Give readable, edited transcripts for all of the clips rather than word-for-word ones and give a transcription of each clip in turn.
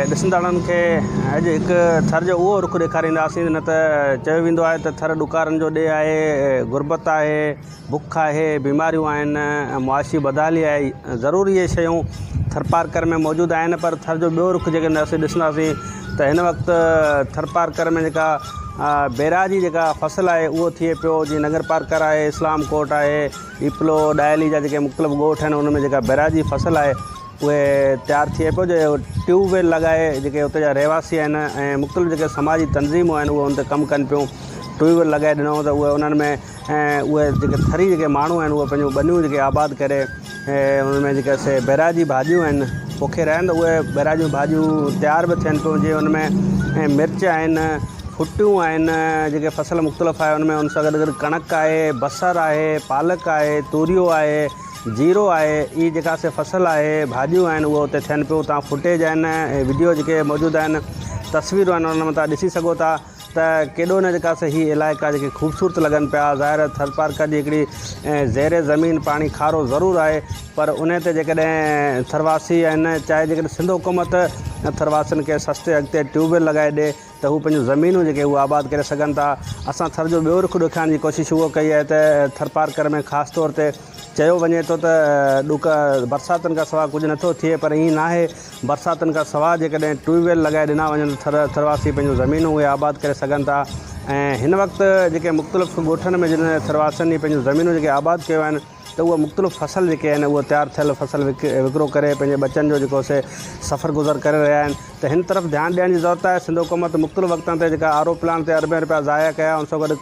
ڏسندڙن کي اڄ هڪ ٿر جو اهو رخ ڏيکارينداسين نه ته چيو ويندو آهي ته ٿر ڏڪارن جو ڏيهه آهي غربت آهي بک آهي بيماريون آهن معاشي بدحالي آهي ضرور اهي شيون ٿرپارڪر ۾ موجود آهن پر ٿر جو ٻيو رخ جيڪڏهن اسين ڏسنداسين ته هن وقت ٿرپارڪر ۾ جيڪا بيراجي جيڪا فصل آهي اهو ٿئي پيو جيئن ننگرپارڪر آهي اسلام ڪوٽ آهي ڏيپلو ڏاهلي جا جيڪي مختلف ڳوٺ آهن ان ۾ جيڪا بيراجي فصل آهي اهي تيار ٿئي پيو جو ٽيوب ويل لڳائي جيڪي اتي جا رهواسي آهن ۽ مختلف جيڪي سماجي تنظيمون آهن اهي ان تي ڪم ڪن پيون ٽيوب ويل لڳائي ڏنو ته اهي انهن ۾ ۽ اهي جيڪي ٿري جيڪي ماڻهو آهن اهي پنهنجون ٻنيون جيڪي آباد ڪري ۽ ان ۾ جيڪي سي بيراجي ڀاڄيون آهن پوکي رهيا آهن ته اهي بيراجيون ڀاڄيون تيار به ٿين پيون جي ان ۾ ۽ مرچ آهن ڦٽيون آهن جيڪي فصل مختلف آهي ان ۾ ان سان گڏ گڏ ڪڻڪ آهي بصر آهي پالڪ آهي توريو آهي جيرو آهي اهي جيڪا سي فصل آهي ڀاڄيون آهن اهي اتي ٿين پيون اتان فوٽيج آهن ۽ وڊيو جيڪي موجود آهن تصويرون آهن انهن ۾ تان ڏسي سگهو ٿا ته ڪيڏو نه جيڪا سي هي علائقا جيڪي خوبصورت لڳن پيا ظاهر آهي ٿرپارڪر جي هڪڙي زير زمين پاڻي کارو ضرور آهي پر ان تي جيڪڏهن ٿرواسي آهن چاهي جيڪڏهن سنڌ حڪومت ٿرواسين کي سستي اگهه تي ٽيوب ويل لڳائي ڏي ته هو پنهنجون زمينون جيڪي اهي آباد ڪري سگهن ٿا. اسان ٿر جو ٻيو رخ ڏيکارڻ جي ڪوشش اهو ڪئي آهي ته ٿرپارڪر ۾ خاص طور تي چيو وڃي ٿو ته ڏڪ برساتن کان سواء ڪجهه نٿو ٿئي پر ائين ناهي برساتن کان سواء جيڪڏهن ٽيوب ويل لڳائي ڏنا وڃن ته ٿر ٿرواسي پنهنجون زمينون اهي آباد ڪري سگهن ٿا ۽ هن وقت جيڪي مختلف ڳوٺن ۾ جن ٿرواسين پنهنجون زمينون جيڪي آباد ڪيون آهن ته اهي مختلف فصل جيڪي آهن اهي تيار ٿيل فصل وڪرو ڪري پنهنجي ٻچن جو جيڪو سي سفر گذر ڪري رهيا آهن ته هن طرف ڌيان ڏيڻ جي ضرورت آهي سنڌ حڪومت مختلف وقتن تي جيڪا آر او پلانٽ تي اربين رپيا ضايع ڪيا ان سان گڏ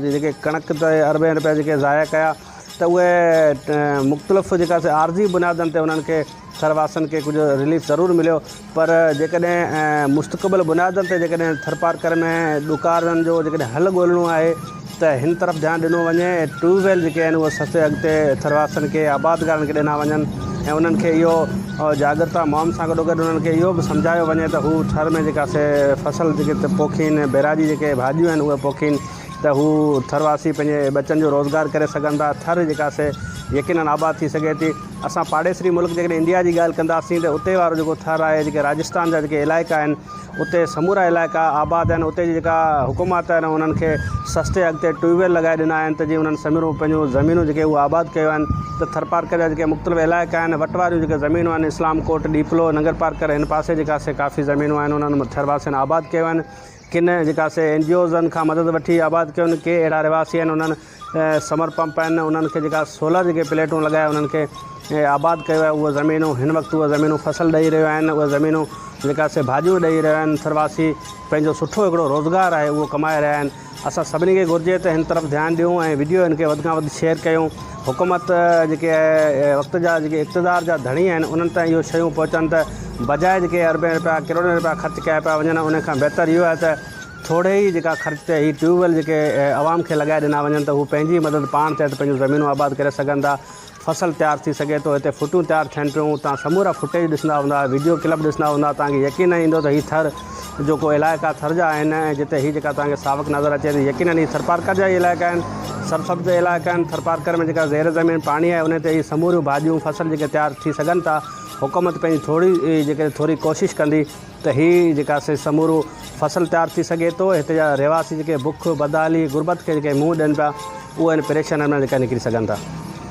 جيڪي ڪڻڪ تي اربين رپيا جيڪي ضايع ڪيا ته اهي مختلف جيڪا سي عارضي بنيادن تي انهن کي ٿر واسين کي ڪجهه رليف ضرور مليو پر جيڪڏهن مستقبل بنيادن تي جيڪڏهن ٿرپارڪر ۾ ڏڪارن جو جيڪڏهن حل ڳولڻو آهي ته هن طرف ڌيان ڏنو وڃي ۽ ٽيوب ويل جيڪي آهن اهي سستي اگهه تي ٿرواسين کي آبادگارن کي ڏنا وڃن ۽ انهن کي اهو جاڳرتا مهم سان گڏو گڏ انهن کي اهو به سمجهايو وڃي ته هو ٿر ۾ جيڪا سي فصل جيڪي پوکين بيراجي جيڪي ڀاڄيون آهن اهي پوکين ته هو ٿرواسي پنهنجي ٻچن جو روزگار ڪري سگهن ٿا ٿر جيڪا سي يقينن آباد ٿي سگهي ٿي. اسان پاڙيسري ملڪ جيڪڏهن انڊيا جي ڳالهه ڪنداسين ته اتي وارو جيڪو ٿر آهي جيڪي راجستان جا جيڪي علائقا آهن اتي سمورا علائقا آباد آهن اتي جي جيڪا حڪومت آهن انهن کي سستي اگهه تي ٽيوب ويل لڳائي ڏنا آهن ته جيئن انهن سموريون پنهنجون زمينون جيڪي اهي آباد ڪيون آهن ته ٿرپارڪر جا جيڪي مختلف علائقا آهن وٽ واريون جيڪي زمينون آهن اسلام ڪوٽ ڏيپلو ننگرپارڪر هن پاسي جيڪا سي ڪافي زمينون آهن انهن ٿرواسين آباد ڪيون آهن ڪن جيڪا سي اين جي اوزن کان مدد وٺي آباد ڪيون آهن ڪي اهڙا رهواسي آهن انهن سمر پمپ آهن انهن کي جيڪا سولر جيڪي پليٽون لڳائي انهن کي آباد ڪيو آهي اهي زمينون هن وقت اهي زمينون فصل ڏئي رهيون آهن اهي زمينون جيڪا سي ڀاڄيون ڏئي رهيون آهن ٿرواسي پنهنجو سٺو هڪڙو روزگار آهي اهو ڪمائي رهيا آهن اسان سڀني کي گهرجي ته هن طرف ڌيان ڏيون ۽ وڊيو هن کي وڌ کان وڌ شيئر ڪيون حڪومت جيڪي وقت جا جيڪي اقتدار جا ڌڻي آهن انهن تائين اهو شيون پهچن ته بجاء جيڪي اربين رپيا ڪروڙين رپيا خرچ ڪيا پيا وڃن ان کان بهتر اهو آهي ته ٿوري ئي جيڪا خرچ تي هي ٽيوب ويل جيڪي عوام کي لڳائي ڏنا وڃن ته هو پنهنجي مدد پاڻ تحت پنهنجون زمينون آباد ڪري سگهن ٿا فصل تيار ٿي سگهي ٿو هتي ڦٽيون تيار ٿين پيون تان سمورا فوٽيج ڏسندا هوندا ويڊيو ڪلپ ڏسندا هوندا تان کي يقين نه ايندو ته هي ٿر جو ڪو علائقا ٿر جا آهن ۽ جتي هي جيڪا تان کي ساوڪ نظر اچي ٿي يقينن هي ٿرپارڪر جا ئي علائقا آهن سرسبز علائقا آهن ٿرپارڪر ۾ جيڪا زير زمين پاڻي آهي ان تي هي سموريون ڀاڄيون فصل جيڪي تيار ٿي سگهن ٿا حڪومت پنهنجي ٿوري جيڪي ٿوري ڪوشش ڪندي ته هي جيڪا سي سمورو فصل تيار ٿي سگهي ٿو هتي جا رهواسي جيڪي بک، بدحالي، غربت کي جيڪي منهن ڏين پيا اهي ان پريشانين مان جيڪا نڪري سگهن ٿا.